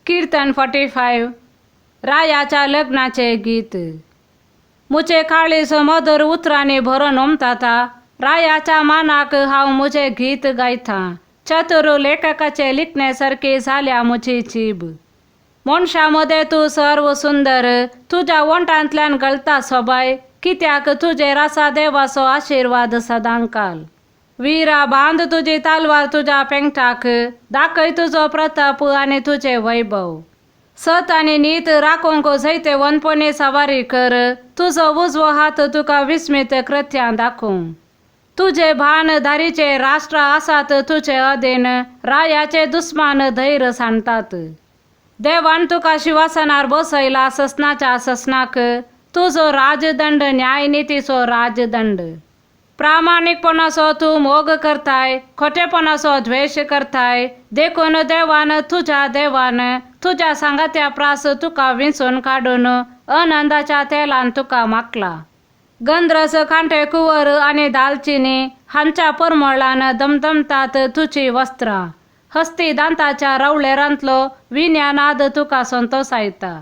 कीर्तन 45 रायाच्या लग्नाचे गीत. मुझे काळीज मधुर उतरांनी भरून ओमताता. रायाच्या मानाक हांव मुझे गीत गायता. चतुर लेखकाचे लिखणे सारकी जाल्या मुजी जीब. मनशां मदें तूं सर्व सुंदर, तुज्या वोंठांतल्यान गळटा सोबाय, कित्याक तुजेर आसा देवाचो आशिर्वाद सदांकाल. वीरा, बांद तुजी तालवार तुज्या पेंगटाक, दाखय तुजो प्रताप आनी तुजें वैभव. सत आनी नीत राखूंक जैतेवंतपणी सवारी कर, तुजो उजवो हात तुका विस्मीत कृत्यां दाखोवं. तुजे भान धारीचे राष्ट्र आसात तुजे अधीन, रायाचे दुस्मान धैर्य सांडटात. देवान तुका शिवासनार बसयला ससनाच्या ससनाक, तुजो राजदंड न्यायनितीचो राजदंड. प्रामाणीकपणाचो तूं मोग करताय, खोटेपणाचो द्वेश करताय, देखून देवान तुज्या देवान तुज्या सांगात्या प्रास तुका विंचून काडून आनंदाच्या तेलान तुका माखला. गंधरस, कांटे कुंवर आनी दालचिनी हांच्या परमळान दमदमतात तुजी वस्त्रां. हस्ती दांताच्या रवळेरांतलो विन्यानाद तुका संतोसायता.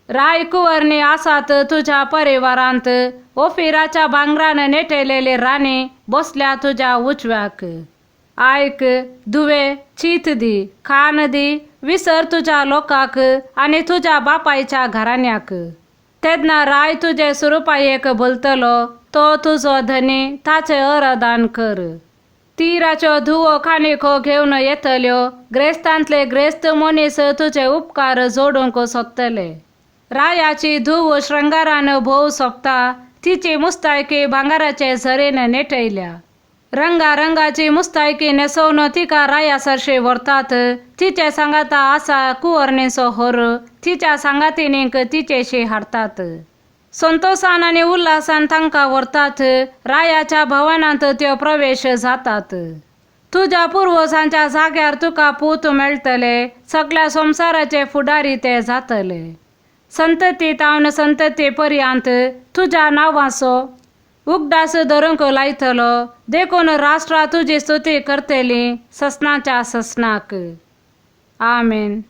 राय कुंवरणी आसात तुज्या परिवारांत, ओफिराच्या भांगरान नेटेलेली राणी बसल्या तुज्या उजव्याक. आयक धुवे, चीत दी, कान दी, विसर तुज्या लोकांक आनी तुज्या बापायच्या घराण्याक. तेन्ना राय तुजे सुरुपायेक भुलतलो, तो तुजो धनी, ताचें अरदान कर. तिराच्यो धुवो काणिको घेवन येतल्यो, ग्रेस्तांतले ग्रेस्त मनीस तुजे उपकार जोडूंक सोदतले. रायाची धूव शृंगारान भोव सोबता, तिची मुस्तायकी भांगराचे झरेन नेटयल्या. रंगारंगाची मुस्तायकी न्हेसोवन तिका राया सरशी व्हरतात. तिचे सांगाता आसा कुंवरणीचो होर, तिच्या सांगातिणींक तिचेशी हाडटात. संतोसान आनी उल्हासान तांकां व्हरतात, रायाच्या भवनांत त्यो प्रवेश जातात. तुज्या पुर्वजांच्या जाग्यार तुका पूत मेळटले, सगळ्या संवसाराचे फुडारी ते जातले. संतती तावन संतती पर्यंत तुज्या नांवाचो उगडास धरूंक लायतलो, देखून राष्ट्रां तुजी स्तुती करतली ससनाच्या ससनाक. आमेन.